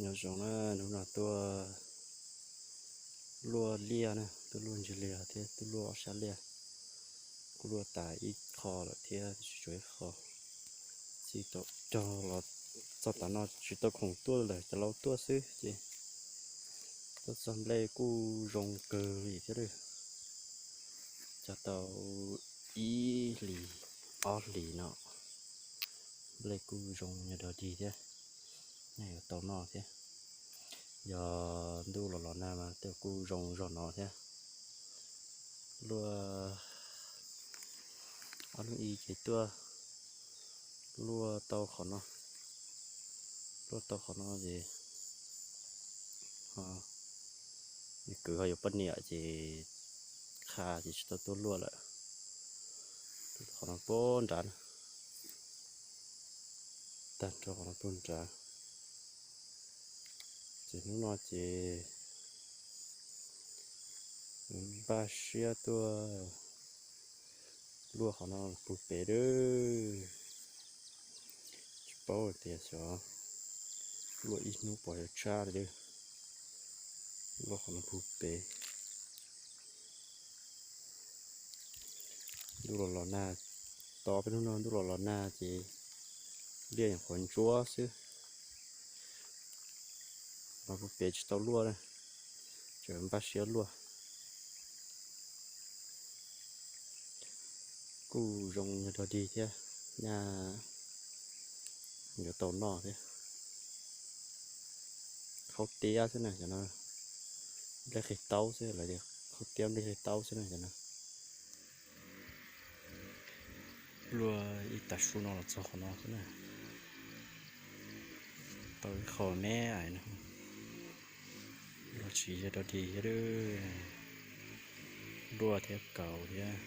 Nyob zoo na, hnub no tuaj luaj liaj na, tuaj luaj ntsis liaj thiab tuaj luaj ob sab liaj. Kuj luaj tas ib qho lawm thiab, tsis tshuav ib qho. Txij thaum cog los txog tav no tsis tau khoom tuaj lawm, cov laus tuaj xwb ces tuaj txog nplej kuj zoo kawg li thiab lawm. Cog tau ib hlis ob hlis no, nplej kuj zoo nyob dog dig thiab, nyaj yuav tau noj thiab. Yog ntuj los los nag mas tej kuj zoo zog no thiab. Luaj ob hnub ib ces tuaj luaj tau qhov no, luaj tau qhov no ces kwv ho yuav poj niam ces qha ces tsis tau tuaj luaj lawm. Qhov no puag nrad, tag nrho qhov no puag nrad. Ces hnub no ces npaj siab tuaj luaj qhov no puag pem lawm. Tsis paub tias xyov luaj ib hnub pom yuav tshab li lawm. Luaj qhov no puag pem. Ntuj los los nag, tau peb hnub no ntuj los los nag ces liaj nyuam qhuav ntsuab xwb. Mas puag pem tsis tau luaj na, tseem npaj siab luaj. Kuj zoo nyob dog dig thiab, nyaj yuav tau noj thiab. Khaub tiab xwb na cov no, nplej qig taub xwb, lawv tias khaub tiab nplej qig taub xwb na cov no. Luaj ib tag su no los txog qhov no xwb na. Tau ib qho me ais no. Luaj tsis yog dog dig thiab, luaj thiab kaus thiab.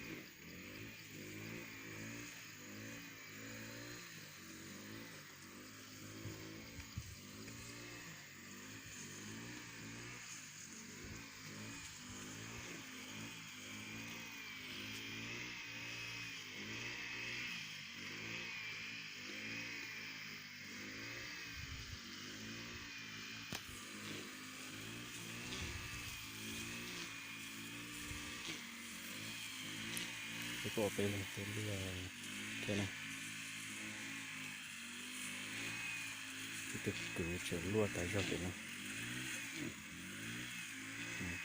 Peb tuaj peb leeg peb luaj thiab na. Ib tug kwv tseem luaj tas zog pem no.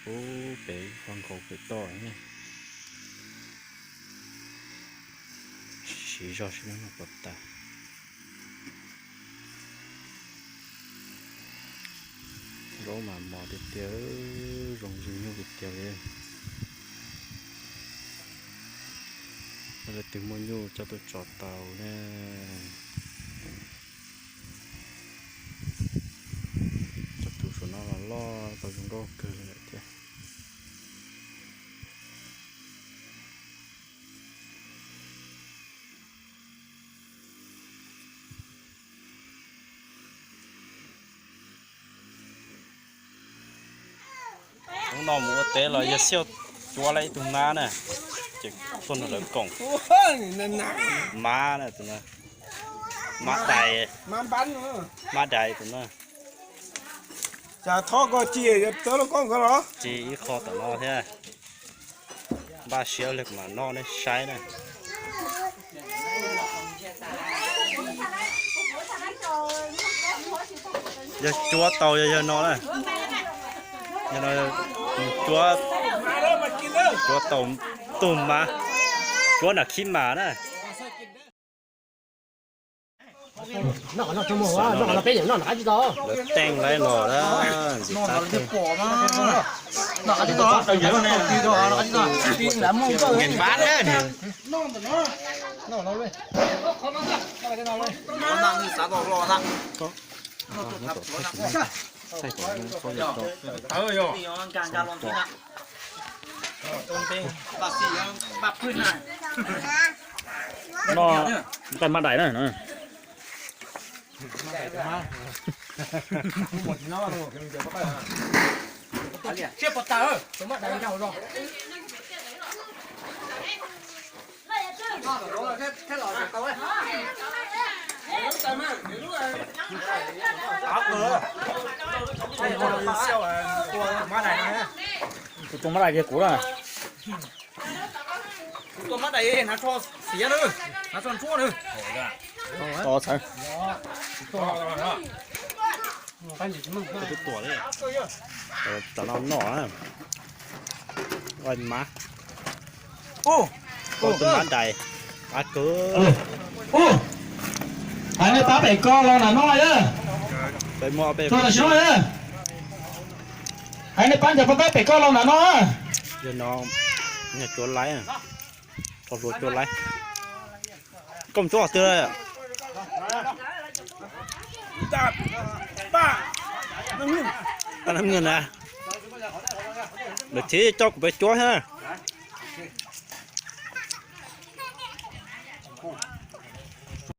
Pub pem qhov nkaus pem toj. Siv zog sib nug no pov tas. Zaub mas mos tiag tiag, zoo zoo nyuj tiag tiag li. Leej twg muaj nyuj coj tuaj tso tau na. Cov tus saum no los loj tau zoo nkauj kawg li lawm thiab. Hnub no mus ua teb los yawg Xiauj cuab lawm ib tug mab na, ces tuaj nrog lawv koom. Mab na tus no, mab dais, mab dais tus no. Ci ib qho tom no thiab. Npaj siab lawm mam noj nej saib na. Yog cuab tau yog yawg no na. Yog no cuab, cuab tau tug mab, cuab nram khib mas na. Lawv teej laib los na, ntxim qab kawg. Noj nqaij mab dais na. Tus tua mab dais kiag kuv na. Tus tua mab dais hnav tsho xiav na, hnav tsho ntsuab na. Tso txhawv. Tam no noj ua mab. Ua tus mab dais qab kawg. Hais nej pab pem ko los nram no yog. Pem muaj pem. Tam sim no yog. Hais nej pab ncaws pab pab pem ko los nram no. Yog no, cuav laib, tso hluas cuav laib. Koj mus cuab qhov twg? Paj Nab Nwj na. Lawv thiaj coj kuv pem cuab thiab.